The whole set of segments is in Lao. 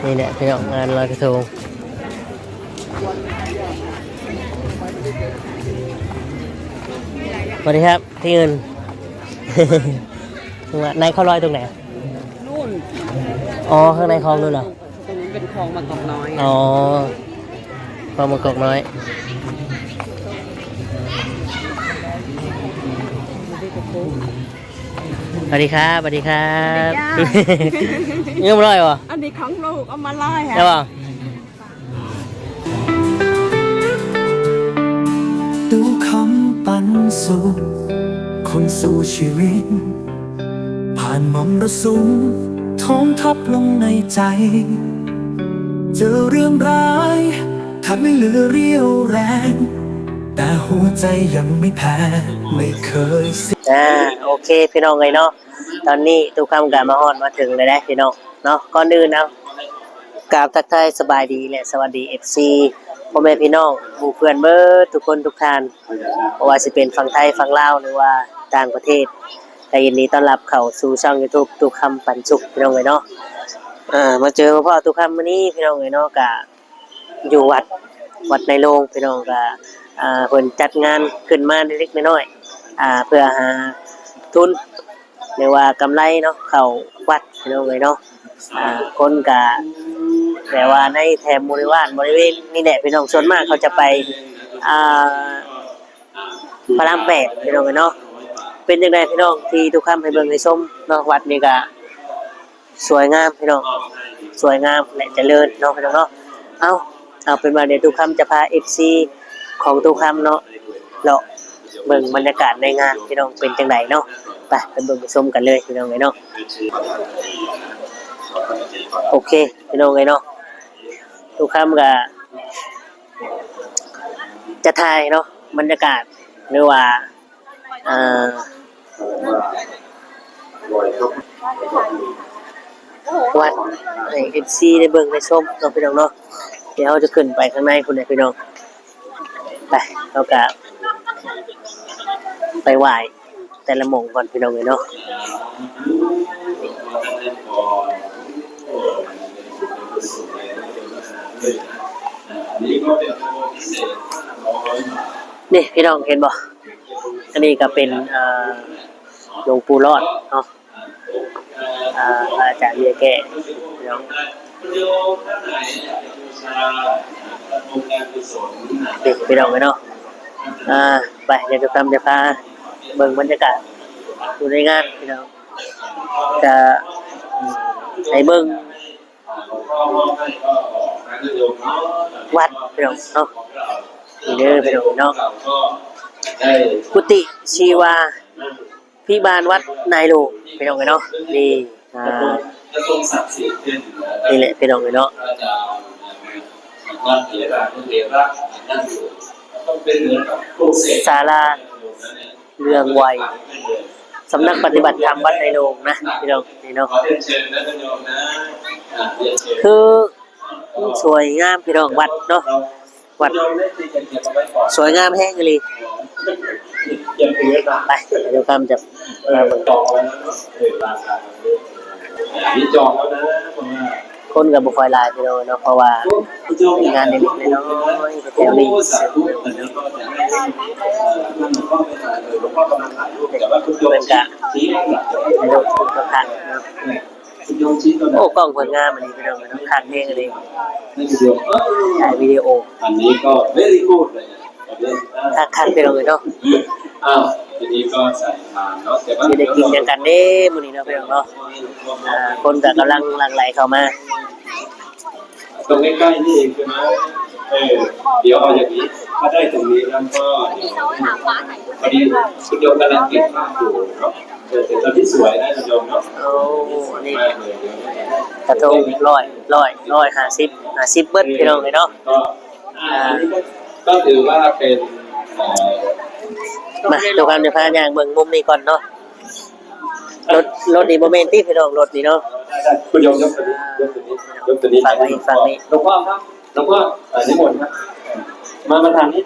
ນີ້ແຫຼະພີ່ນ້ອງ ງານລອຍກະທົງ. ສະຫວັດດີຄັບ ທີ່ອື່ນ ໄນເຂົາລອຍຕົງໃດ? ນູ້ນ ອໍ ຂ້າງໃນຄອງນູ້ນເນາະ. ຕົງນັ້ນເປັນຄອງບາງກອກນ້ອຍ. ອໍ ຄອງບາງກອກນ້ອຍ. ສະຫວັດດີຄັບ ສະຫວັດດີຄັບ. ຍັງບໍ່ລອຍບໍ່? ອັນນີ້ຂອງລູກເອົາມາລອຍ ແມ່ນບໍ່? ຕູ້ຄຳປັນສຸກ ຄົນສູ້ຊີວິດ ຜ່ານມໍລະສຸມ ທອງທັບລົງໃນໃຈ ເຈີເລື່ອງຮ້າຍ ແທບໄມ່ເຫຼືອຣຽວແຮງ ແຕ່ຫົວໃຈຍັງໄມ່ແພ້ ໄມ່ເຄີຍສິ້ນ. ອ່າ ໂອເຄ ພີ່ນ້ອງເອີຍເນາະ, ຕອນນີ້ຕູ້ຄຳກະມາຮອດມາເຖິງແລ້ວເດ້ພີ່ນ້ອງເນາະ. ກ່ອນອື່ນເອົາ ກາບທັກທາຍສະບາຍດີ ແລະ ສະຫວັດດີ ເອັຟຊີ ພໍ່ແມ່ພີ່ນ້ອງ ໝູ່ເພື່ອນເບິດທຸກຄົນທຸກທ່ານ ບໍ່ວ່າຊິເປັນຝັ່ງໄທ ຝັ່ງລາວ ຫຼືວ່າຕ່າງປະເທດ ກະຍິນດີຕ້ອນຮັບເຂົ້າສູ່ຊ່ອງຢູທູບຕູ້ຄຳປັນສຸກ ພີ່ນ້ອງເອີຍເນາະ. ເອີ ມາເຈີມາພໍ້ຕູ້ຄຳມື້ນີ້ ພີ່ນ້ອງເອີຍເນາະ, ກະຢູ່ວັດ ວັດນາຍໂລງ ພີ່ນ້ອງ, ກະ ເອີ ເພິ່ນຈັດງານຂຶ້ນມາເລັກໆນ້ອຍໆ ເພື່ອຫາທຶນ ຫຼືວ່າກຳໄລເນາະ ເຂົ້າວັດ ພີ່ນ້ອງເອີຍເນາະ. ອ່າ ຄົນກະແບບວ່າໃນແຖບບໍລິວານ ບໍລິເວນນີ້ແຫຼະພີ່ນ້ອງ, ສ່ວນມາກເຂົາຈະໄປ ອ່າ ພະລາມແປດ ພີ່ນ້ອງເອີຍເນາະ. ເປັນຈັ່ງໃດພີ່ນ້ອງ ທີ່ຕູ້ຄຳໃຫ້ເບິ່ງໃຫ້ຊົມເນາະ, ວັດນີ້ກະ ສວຍງາມພີ່ນ້ອງ ສວຍງາມ ແລະ ຈະເລີນເນາະພີ່ນ້ອງເນາະ. ເອົາ ເອົາເປັນວ່າດຽວຕູ້ຄຳຈະພາ ເອັຟຊີ ຂອງຕູ້ຄຳເນາະ ເລາະເບິ່ງບັນຍາກາດໃນງານພີ່ນ້ອງ ເປັນຈັ່ງໃດເນາະ. ໄປ ໄປເບິ່ງໄປຊົມກັນເລີຍພີ່ນ້ອງເອີຍເນາະ. ໂອເຄ ພີ່ນ້ອງເອີຍເນາະ, ຕູ້ຄຳກະຈະຖ່າຍເນາະ ບັນຍາກາດ ຫຼືວ່າ ອ່າ ວັດໃຫ້ ເອັຟຊີ ໄດ້ເບິ່ງໄດ້ຊົມເນາະພີ່ນ້ອງເນາະ. ດຽວເຮົາຈະຂຶ້ນໄປຂ້າງໃນພຸ້ນແຫຼະພີ່ນ້ອງ. ໄປ ເຮົາກະໄປໄຫວ້ແຕ່ລະໝ່ອງກ່ອນພີ່ນ້ອງເອີຍເນາະ. ນີ້ພີ່ນ້ອງເຫັນບໍ່? ອັນນີ້ກະເປັນ ເອີ ຫຼວງປູ່ຫຼອດເນາະ, ອ່າ ພະອາຈານເບ້ຍແກ້ເນາະ. ເດັກພີ່ນ້ອງເອີຍເນາະ. ອ່າ ໄປ ດຽວຕູ້ຄຳຈະພາເບິ່ງບັນຍາກາດຢູ່ໃນງານພີ່ນ້ອງ, ຈະໃຫ້ເບິ່ງ ວັດພີ່ນ້ອງເນາະ. ນີ້ເດີພີ່ນ້ອງເນາະ, ກຸຕິຊີວາພິບານວັດນາຍໂລງ ພີ່ນ້ອງເອີຍເນາະ. ນີ້ ອ່າ ນີ້ແຫຼະພີ່ນ້ອງເອີຍເນາະ, ສາລາ ເລື່ອງໄວ ສຳນັກປະຕິບັດທຳວັດນາຍໂລງນະພີ່ນ້ອງ ນີ້ເນາະ. ຄືສວຍງາມພີ່ນ້ອງ ວັດເນາະ, ວັດສວຍງາມແຮງອີ່ຫຼີ. ໄປ ດຽວຄຳຈະມາເບິ່ງ. ມີຈອງແລ້ວນະ ຄົນກະບໍ່ຄ່ອຍຫຼາຍພີ່ນ້ອງເນາະ, ເພາະວ່າມີງານເລັກໆນ້ອຍໆແຖວນີ້. ເພິ່ນກະໃຫ້ລູກເພິ່ນກະຄັກເນາະ. ໂອ້ ກ້ອງເພິ່ນງາມອີ່ຫຼີພີ່ນ້ອງເນາະ, ຄັກແຮງອີ່ຫຼີ ຖ່າຍວິດີໂອ. ອັນນີ້ກໍ very good ເລີຍ ຄັກໆ ພີ່ນ້ອງເອີຍເນາະ. ອ້າວ ທີນີ້ກໍໃສ່ທານເນາະ ແຕ່ວ່າຊິໄດ້ກິນຫຍັງກັນເດ້ມື້ນີ້ເນາະພີ່ນ້ອງເນາະ. ອ່າ ຄົນກໍກຳລັງຫຼັ່ງໄຫຼເຂົ້າມາ ตรงใกล้ๆนี่เองใช่ไหม? เออ เดี๋ยวเอาอย่างนี้ ถ้าได้ตรงนี้แล้วก็เดี๋ยว พอดีคุณโยมกำลังเก็บภาพอยู่เนาะ เออ แต่ตอนที่สวยนะคุณโยมเนาะ โอ้ นี่ สวยมากเลย กระทงร้อย ร้อย ร้อยห้าสิบ ห้าสิบเบิดพี่น้องเอ้ยเนาะ ก็ อ่า อันนี้ก็ ก็ถือว่าเป็น เอ่อ มา ทุกท่าน เดี๋ยวพาย่างเบิ่งมุมนี้ก่อนเนาะ รถ รถนี่บ่แม่นติพี่น้อง รถนี่เนาะ คุณโยมยกตัวนี้ ยกตัวนี้ ยกตัวนี้ ฝั่งนี้ ฝั่งนี้ หลวงพ่อครับ หลวงพ่อ เอ่อ นิมนต์ครับ มา มาทางนี้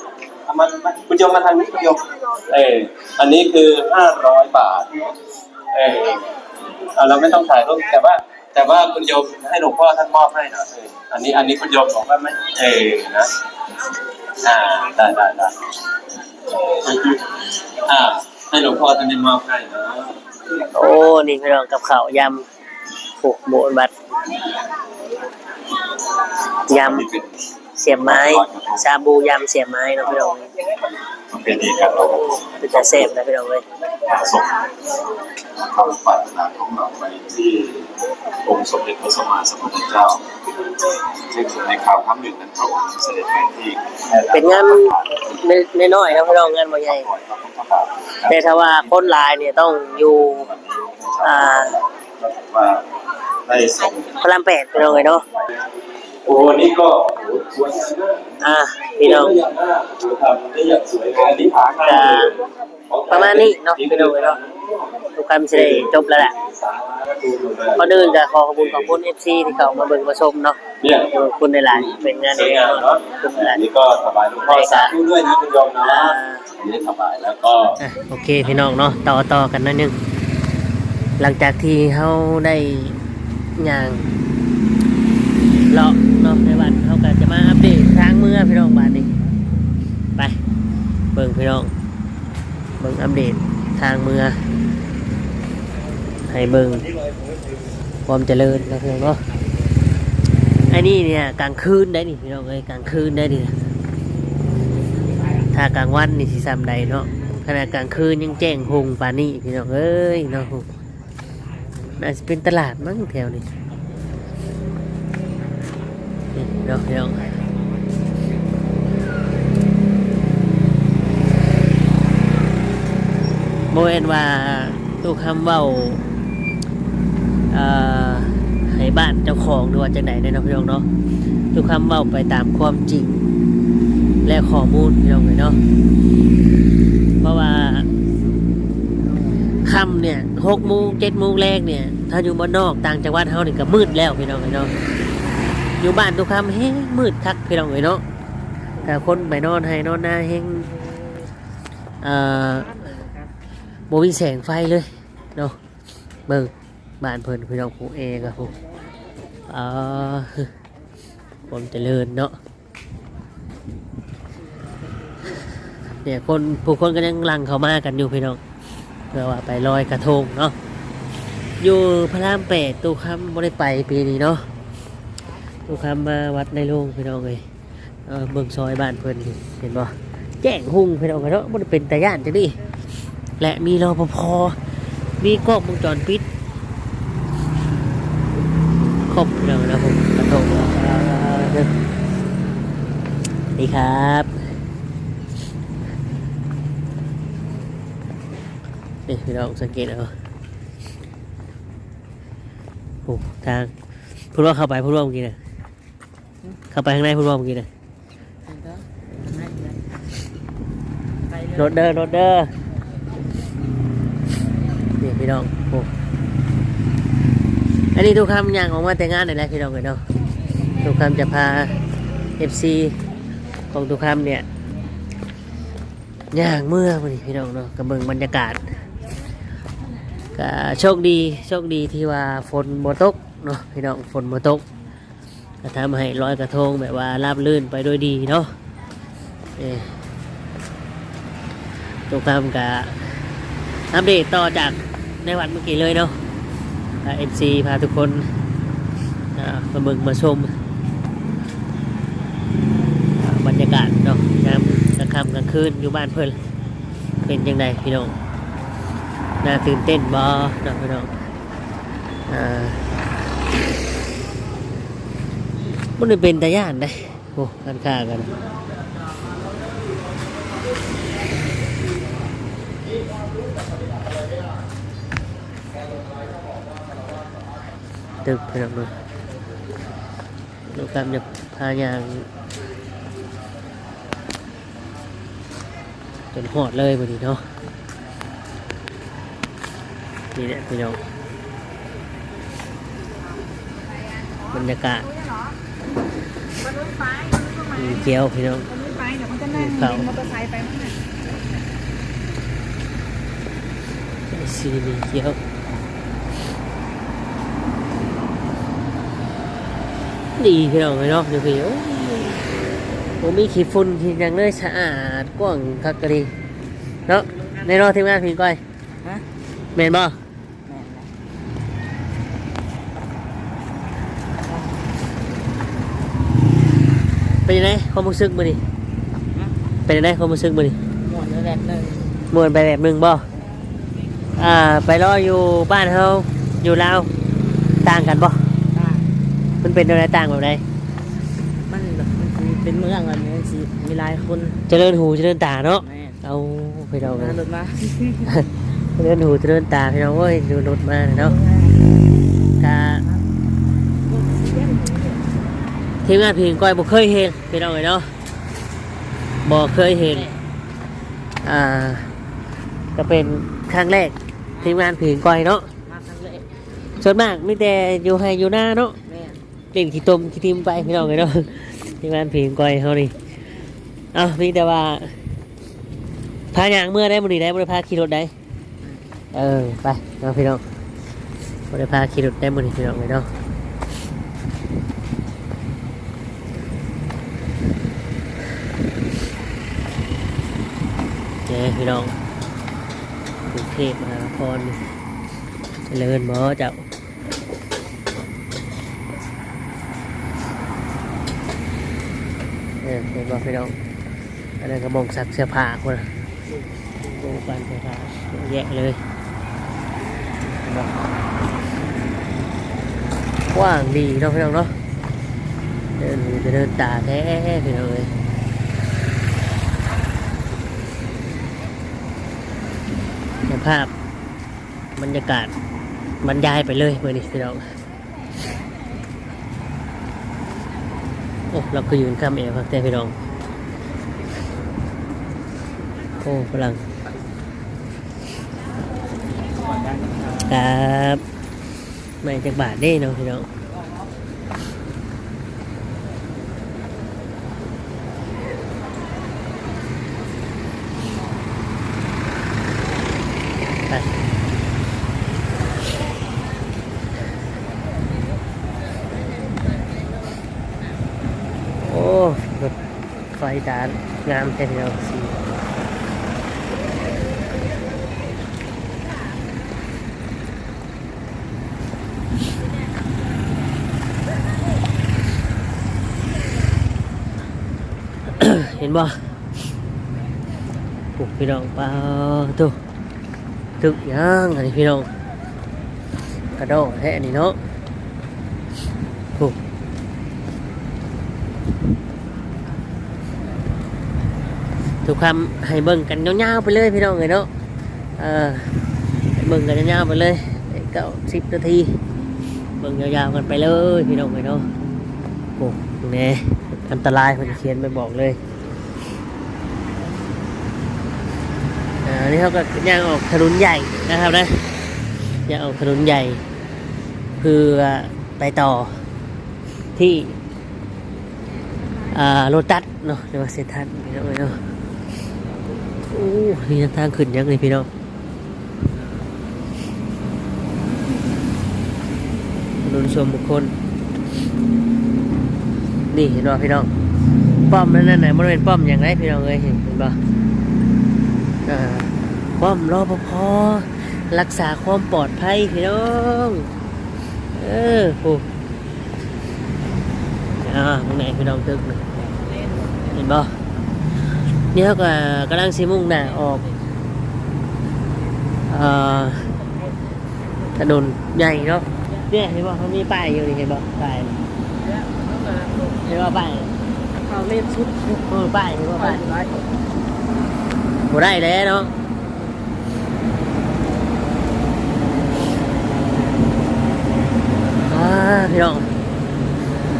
มา มา คุณโยมมาทางนี้ คุณโยม เออ อันนี้คือห้าร้อยบาท เออ อ่ะ เราไม่ต้องถ่ายรูป แต่ว่า แต่ว่าคุณโยมให้หลวงพ่อท่านมอบให้นะ เออ อันนี้ อันนี้คุณโยมบอกว่าไม่ เออ นะ อ่า ได้ ได้ ได้ เออ อ่า ให้หลวงพ่อท่านได้มอบให้นะ ໂອ້ ນີ້ພີ່ນ້ອງ ກັບເຂົ້າຢຳ ໂອ້ ໝູບັດ ຢຳ ສຽບໄມ້ ຊາບູຢຳສຽບໄມ້ເນາະພີ່ນ້ອງ ເປັນຕາແຊບນະພີ່ນ້ອງເອີຍ ສມຄວາມປາດຖະໜາຂອງເຮົາໄປທີ່ອົງສົມເດັດພະສຳມາສຳພຸດທະເຈົ້າ ເຊິ່ງໃນຄາວຄັ້ງໜຶ່ງນັ້ນ ພະອົງເສດັດໄປທີ່ ເປັນງານນ້ອຍໆເນາະພີ່ນ້ອງ ງານບໍ່ໃຫຍ່ ແຕ່ຖ້າວ່າຄົນຫຼາຍນີ້ຕ້ອງຢູ່ ອ່າ ວ່າໄດ້ສອງ ພະລາມແປດ ພີ່ນ້ອງເອີຍເນາະ ໂອ້ ນີ້ກໍ ອ່າ ພີ່ນ້ອງ ກະປະມານນີ້ເນາະ ພີ່ນ້ອງເອີຍເນາະ ທຸກຄຳຊິໄດ້ຈົບແລ້ວແຫຼະ ກ່ອນອື່ນກະຂໍຂອບຄຸນຂອບຄຸນ ເອັຟຊີ ທີ່ເຂົ້າມາເບິ່ງມາຊົມເນາະ ຂອບຄຸນຫຼາຍໆ ເປັນງານດີເນາະ ຂອບຄຸນຫຼາຍ ນີ້ກໍຖວາຍຫຼວງພໍ່ສາທຸດ້ວຍນະ ຄຸນໂຍມເນາະ ອ່າ ນີ້ຖວາຍແລ້ວກໍ ອ່ະ ໂອເຄພີ່ນ້ອງເນາະ ຕໍ່ ຕໍ່ກັນໜ້ອຍໜຶ່ງ ຫຼັງຈາກທີ່ເຮົາໄດ້ຍ່າງເລາະເນາະໃນວັດ ເຮົາກໍຈະມາອັບເດດທາງເມືອພີ່ນ້ອງ ບາດນີ້ ໄປ ເບິ່ງພີ່ນ້ອງ ເບິ່ງອັບເດດທາງເມືອ ໃຫ້ເບິ່ງຄວາມຈະເລີນເນາະພີ່ນ້ອງເນາະ ອັນນີ້ເນຍກາງຄືນໄດ໋ນີ້ ພີ່ນ້ອງເອີຍ ກາງຄືນໄດ໋ນີ້ ຖ້າກາງວັນນີ້ຊິສ່ຳໃດເນາະ ຂະໜາດກາງຄືນຍັງແຈ້ງຮຸ່ງປານນີ້ພີ່ນ້ອງເອີຍເນາະ ໜ້າຊິເປັນຕະຫຼາດມັ້ງແຖວນີ້ ນີ້ເນາະພີ່ນ້ອງ ບໍ່ແມ່ນວ່າ ຕູ້ຄຳເວົ້າ ເອີ ໃຫ້ບ້ານເຈົ້າຂອງ ຫຼືວ່າຈັ່ງໃດເດ້ເນາະພີ່ນ້ອງເນາະ ຕູ້ຄຳເວົ້າໄປຕາມຄວາມຈິງ ແລະ ຂໍ້ມູນພີ່ນ້ອງເອີຍເນາະ ເພາະວ່າຄ່ຳເນຍ ຫົກໂມງ ເຈັດໂມງແລງເນຍ ຖ້າຢູ່ບ້ານນອກຕ່າງຈັງຫວັດເຮົານີ້ກໍມືດແລ້ວພີ່ນ້ອງເອີຍເນາະ ຢູ່ບ້ານຕູ້ຄຳແຮງມືດຄັກພີ່ນ້ອງເອີຍເນາະ ຖ້າຄົນໄປນອນໄຮ່ນອນນາແຮງ ເອີ ບໍ່ມີແສງໄຟເລີຍເນາະ ເບິ່ງ ບ້ານເພິ່ນພີ່ນ້ອງ ຜູ້ແອກໍຜູ້ ອ່າ ຄວາມຈະເລີນເນາະ ເນຍ ຄົນ ຜູ້ຄົນກໍຍັງຫຼັ່ງເຂົ້າມາກັນຢູ່ພີ່ນ້ອງ ເພື່ອວ່າໄປລອຍກະທົງເນາະ ຢູ່ພະລາມແປດ ຕູ້ຄຳບໍ່ໄດ້ໄປປີນີ້ເນາະ ຕູ້ຄຳມາວັດໃນໂລງພີ່ນ້ອງເອີຍ ເອີ ເບິ່ງຊອຍບ້ານເພິ່ນນີ້ ເຫັນບໍ່ ແຈ້ງຮຸ່ງພີ່ນ້ອງເນາະ ບໍ່ໄດ້ເປັນຕາຢ້ານຈັກດີ້ ແລະ ມີ ລປພ ມີກ້ອງວົງຈອນປິດ ຄົບພີ່ນ້ອງເນາະ ກະທົງ ເອີ ເດີ ນີ້ຄັບ ນີ້ພີ່ນ້ອງສັງເກດເອົາ ໂອ້ ທາງ ພຸ້ນວ່າເຂົ້າໄປ ພຸ້ນວ່າເມື່ອກີ້ນະ ເຂົ້າໄປຂ້າງໃນພຸ້ນບໍ່ເມື່ອກີ້ນະ ລົດເດີ ລົດເດີ ນີ້ພີ່ນ້ອງ ໂອ້ ອັນນີ້ຕູ້ຄຳຍ່າງອອກມາແຕ່ງານນີ້ແຫຼະພີ່ນ້ອງເອີຍເນາະ ຕູ້ຄຳຈະພາ ເອັຟຊີ ຂອງຕູ້ຄຳເນຍຍ່າງເມືອມື້ນີ້ພີ່ນ້ອງເນາະ ກະເບິ່ງບັນຍາກາດ ກະໂຊກດີ ໂຊກດີທີ່ວ່າຝົນບໍ່ຕົກເນາະພີ່ນ້ອງ ຝົນບໍ່ຕົກ ກໍທຳໃຫ້ລອຍກະທົງແບບວ່າລາບລື່ນໄປດ້ວຍດີເນາະ ເອີ ຕູ້ຄຳກະອັບເດດຕໍ່ຈາກໃນວັດເມື່ອກີ້ເລີຍເນາະ ພາ ເອັຟຊີ ພາທຸກຄົນ ອ່າ ມາເບິ່ງມາຊົມ ອ່າ ບັນຍາກາດເນາະ ຍາມກາງຄ່ຳກາງຄືນຢູ່ບ້ານເພິ່ນ ເປັນຈັ່ງໃດພີ່ນ້ອງ ໜ້າຕື່ນເຕັ້ນບໍ່ເນາະພີ່ນ້ອງ ອ່າ ບໍ່ໄດ້ເປັນຕາຢ້ານເດ້ ໂອ້ ຮ້ານຄ້າກັນ ຕຶກພີ່ນ້ອງເນາະ ລູກຄຳຈະພາຍ່າງ ຈົນຮອດເລີຍມື້ນີ້ເນາະ ນີ້ແຫຼະພີ່ນ້ອງ ບັນຍາກາດ ມີກ່ຽວພີ່ນ້ອງ ມີເຂົ້າ ມີ ເອັຟຊີ ມີກ່ຽວ. ດີພີ່ນ້ອງເອີຍເນາະ ຢູ່ພີ້ ໂອ້ ບໍ່ມີຂີ້ຝຸ່ນຂີ້ຫຍັງເລີຍ ສະອາດກວ້າງຄັກອີ່ຫຼີເນາະ ແນ່ນອນ ທີມງານຜີງກ້ອຍ ຮະ? ແມ່ນບໍ່? ແມ່ນແຫຼະ. ເປັນຈັ່ງໃດຄວາມຮູ້ສຶກມື້ນີ້? ຮະ? ເປັນຈັ່ງໃດຄວາມຮູ້ສຶກມື້ນີ້? ມ່ວນໄປແບບໜຶ່ງ. ມ່ວນໄປແບບໜຶ່ງບໍ່? ອ່າ ໄປລໍຢູ່ບ້ານເຮົາ ຢູ່ລາວ ຕ່າງກັນບໍ່? ຕ່າງ. ມັນເປັນແນວໃດ ຕ່າງແບບໃດ? ມັນແບບ ມັນຊິເປັນເມືອງ ມັນຊິມີຫຼາຍຄົນ ຈະເລີນຫູຈະເລີນຕາເນາະ. ແມ່ນ. ເອົາ ພີ່ນ້ອງເອີຍ ລົດມາ ຈະເລີນຫູຈະເລີນຕາ ພີ່ນ້ອງເອີຍ ດູລົດມາເນາະ. ກະ ທີມງານຜີງກ້ອຍບໍ່ເຄີຍເຫັນ ພີ່ນ້ອງເອີຍເນາະ ບໍ່ເຄີຍເຫັນ ອ່າ ກະເປັນຄັ້ງແລກ ທີມງານຜີງກ້ອຍເນາະ ມາຄັ້ງແລກ. ສ່ວນມາກມີແຕ່ຢູ່ໄຮ່ຢູ່ນາເນາະ. ແມ່ນ. ຫຼິ້ນຂີ້ຕົມຂີ້ຕິ່ມໄປ ພີ່ນ້ອງເອີຍເນາະ ທີມງານຜີງກ້ອຍເຮົານີ້. ເອົ້າ ມີແຕ່ວ່າພາຍ່າງເມືອໄດ໋ ມື້ນີ້ໄດ໋ ບໍ່ໄດ້ພາຂີ່ລົດໄດ໋. ເອີ ໄປເນາະພີ່ນ້ອງ ບໍ່ໄດ້ພາຂີ່ລົດໄດ໋ມື້ນີ້ ພີ່ນ້ອງເອີຍເນາະ. ເອີ ພີ່ນ້ອງ ກຸງເທບມະຫານະຄອນ ຈະເລີນບໍ່ເຈົ້າ? ເອີ ເຫັນບໍ່ພີ່ນ້ອງ ອັນນັ້ນກະໝ່ອງຊັກເສື້ອຜ້າພຸ້ນນະ ໂອ້ ປານເສື້ອຜ້າເຍາະແຍະເລີຍເນາະ ກວ້າງດີເນາະພີ່ນ້ອງເນາະ. ເດີນຫູຈະເດີນຕາແທ້ພີ່ນ້ອງເອີຍ ສະພາບບັນຍາກາດບັນຍາຍໄປເລີຍມື້ນີ້ພີ່ນ້ອງ. ໂອ້ ລາວຄືຢືນຄ້ຳແອວຄັກແທ້ພີ່ນ້ອງ. ໂອ້ ຝຣັ່ງ ຄັບ ໄມ້ຈັກບາດເດ້ເນາະພີ່ນ້ອງ. ໄປ ໂອ້ ລົດໄຟດານງາມແທ້ພີ່ນ້ອງ. ເຫັນບໍ່? ໂອ້ ພີ່ນ້ອງ ປາໂທ້ ຕຶກຫຍັງອັນນີ້ພີ່ນ້ອງ ກະດໍ້ແທ້ອັນນີ້ເນາະ. ໂອ້ ທຸກຄຳໃຫ້ເບິ່ງກັນຍາວໆໄປເລີຍພີ່ນ້ອງເອີຍເນາະ. ເອີ ໃຫ້ເບິ່ງກັນຍາວໆໄປເລີຍ ເກົ້າສິບນາທີ ເບິ່ງຍາວໆກັນໄປເລີຍພີ່ນ້ອງເອີຍເນາະ. ໂອ້ ແນ່ ອັນຕະລາຍ ເພິ່ນຂຽນໄປບອກເລີຍ. ອ່າ ນີ້ເຮົາກໍຍ່າງອອກຖະໜົນໃຫຍ່ນະຄັບນະ ຍ່າງອອກຖະໜົນໃຫຍ່ ເພື່ອໄປຕໍ່ທີ່ ອ່າ ໂລຕັດເນາະ ຫຼືວ່າເຊັນທຣານພີ່ນ້ອງເອີຍເນາະ. ໂອ້ ນີ້ທາງຂຶ້ນຫຍັງນີ້ພີ່ນ້ອງ? ຖະໜົນສ່ວນບຸກຄົນ ນີ້ເຫັນບໍ່ພີ່ນ້ອງ? ປ້ອມນັ້ນນະ ບໍ່ແມ່ນປ້ອມຫຍັງໃດ໋ພີ່ນ້ອງເອີຍ ເຫັນບໍ່? ອ່າ ປ້ອມ ລປພ ລັກສາຄວາມປອດໄພພີ່ນ້ອງ. ເອີ ໂອ້ ອ່າ ເບິ່ງແນ່ພີ່ນ້ອງ ຕຶກນະ ເຫັນບໍ່? ນີ້ເຮົາກໍກຳລັງຊິມຸ່ງໜ້າອອກ ເອີ ຖະໜົນໃຫຍ່ເນາະ. ເດ້ ເຫັນບໍ່? ມັນມີປ້າຍຢູ່ນີ້ ເຫັນບໍ່? ປ້າຍ ເຫັນບໍ່? ປ້າຍ ເຂົ້າເລນສຸດ ເອີ ປ້າຍ ເຫັນບໍ່? ປ້າຍ ບໍ່ໄດ້ແລ້ວເນາະ. ອ່າ ພີ່ນ້ອງ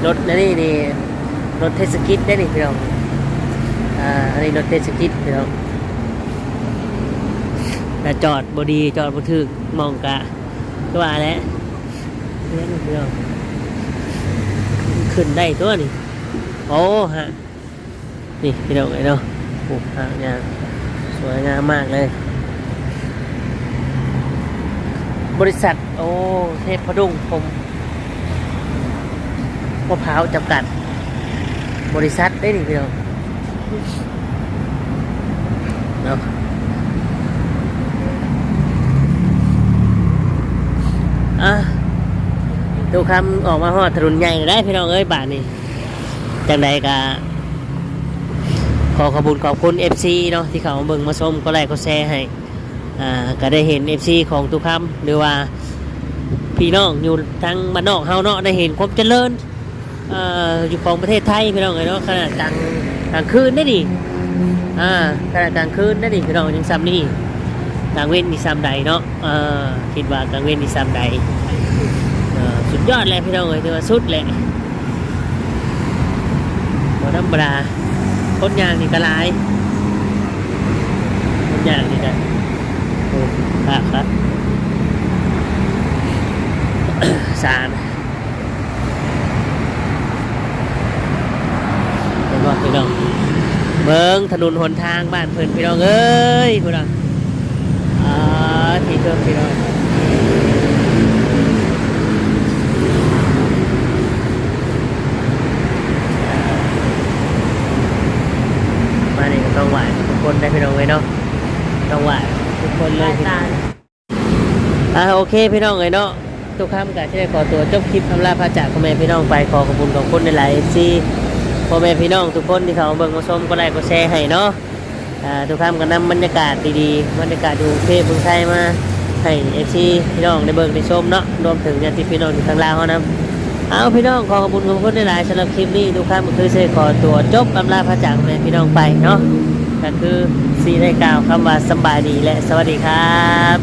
ລົດອັນນີ້ນີ້ ລົດເທດສະກິດເດ້ນີ້ພີ່ນ້ອງ. ອ່າ ອັນນີ້ລົດເທດສະກິດພີ່ນ້ອງ ແລະ ຈອດບໍ່ດີ ຈອດບໍ່ຖືກໝ່ອງກະ ຄືວ່າແຫຼະ ເຫັນພີ່ນ້ອງ ຂຶ້ນໄດ້ຕົວນີ້. ໂອ້ ຮະ ນີ້ພີ່ນ້ອງເອີຍເນາະ ໂອ້ ຫາກຫຍັງ ສວຍງາມມາກເລີຍ ບໍລິສັດ ໂອ້ ເທບພະດຸງ ຜົມ ພາວຈຳກັດ ບໍລິສັດເດ້ນີ້ພີ່ນ້ອງເນາະ. ອ່າ ຕູ້ຄຳອອກມາຮອດຖະໜົນໃຫຍ່ແລ້ວເດ້ພີ່ນ້ອງເອີຍ ບາດນີ້. ຈັ່ງໃດກໍຂໍຂອບຄຸນຂອບຄຸນເອັຟຊີເນາະ ທີ່ເຂົ້າມາເບິ່ງມາຊົມ ກົດໄລກົດແຊໃຫ້. ອ່າ ກໍໄດ້ເຫັນເອັຟຊີຂອງຕູ້ຄຳ ຫຼືວ່າພີ່ນ້ອງຢູ່ທາງບ້ານນອກເຮົາເນາະ ໄດ້ເຫັນຄວາມຈະເລີນ ເອີ ຢູ່ຂອງປະເທດໄທພີ່ນ້ອງເອີຍເນາະ. ຂະໜາດກາງ ກາງຄືນເດ້ນີ້ ອ່າ ຂະໜາດກາງຄືນເດ້ນີ້ພີ່ນ້ອງ ຍັງຊ່ຳນີ້ ກາງເວັນນີ້ຊ່ຳໃດເນາະ. ເອີ ຄິດວ່າກາງເວັນນີ້ຊ່ຳໃດ. ເອີ ສຸດຍອດແຫຼະພີ່ນ້ອງເອີຍ ຖືວ່າສຸດແຫຼະ ບໍ່ທຳມະດາ. ຄົນຍ່າງນີ້ກໍຫຼາຍ ຄົນຍ່າງນີ້ກໍ ໂອ້ ຄັກໆ ສານ ເຫັນບໍ່ພີ່ນ້ອງ ເບິ່ງຖະໜົນຫົນທາງບ້ານເພິ່ນພີ່ນ້ອງເອີຍ ພຸ້ນນະ. ອ່າ ທີ່ເທິງພີ່ນ້ອງ ມານີ້ກໍຕ້ອງໄຫວ້ທຸກຄົນໄດ໋ພີ່ນ້ອງເອີຍເນາະ ຕ້ອງໄຫວ້ທຸກຄົນເລີຍ. ອ່າ ໂອເຄພີ່ນ້ອງເອີຍເນາະ ຕູ້ຄຳກໍຊິໄດ້ຂໍຕົວຈົບຄລິບອຳລາພາຈາກພໍ່ແມ່ພີ່ນ້ອງໄປ. ຂໍຂອບຄຸນຂອບຄຸນຫຼາຍໆ ເອັຟຊີ ພໍ່ແມ່ພີ່ນ້ອງທຸກຄົນທີ່ເຂົ້າມາເບິ່ງມາຊົມ ກົດໄລກົດແຊໃຫ້ເນາະ. ອ່າ ຕູ້ຄຳກໍນຳບັນຍາກາດດີໆ ບັນຍາກາດຢູ່ກຸງເທບເມືອງໄທມາໃຫ້ເອັຟຊີພີ່ນ້ອງໄດ້ເບິ່ງໄດ້ຊົມເນາະ ລວມເຖິງຍາດຕິພີ່ນ້ອງຢູ່ທາງລາວເຮົານຳ. ເອົາ ພີ່ນ້ອງ ຂໍຂອບຄຸນຂອບຄຸນຫຼາຍໆ ສຳລັບຄລິບນີ້ ຕູ້ຄຳກໍຄືຊິຂໍຕົວຈົບອຳລາພາຈາກພໍ່ແມ່ພີ່ນ້ອງໄປເນາະ ກໍຄືຊິໄດ້ກ່າວຄຳວ່າສຳບາຍດີ ແລະ ສະຫວັດດີຄັບ.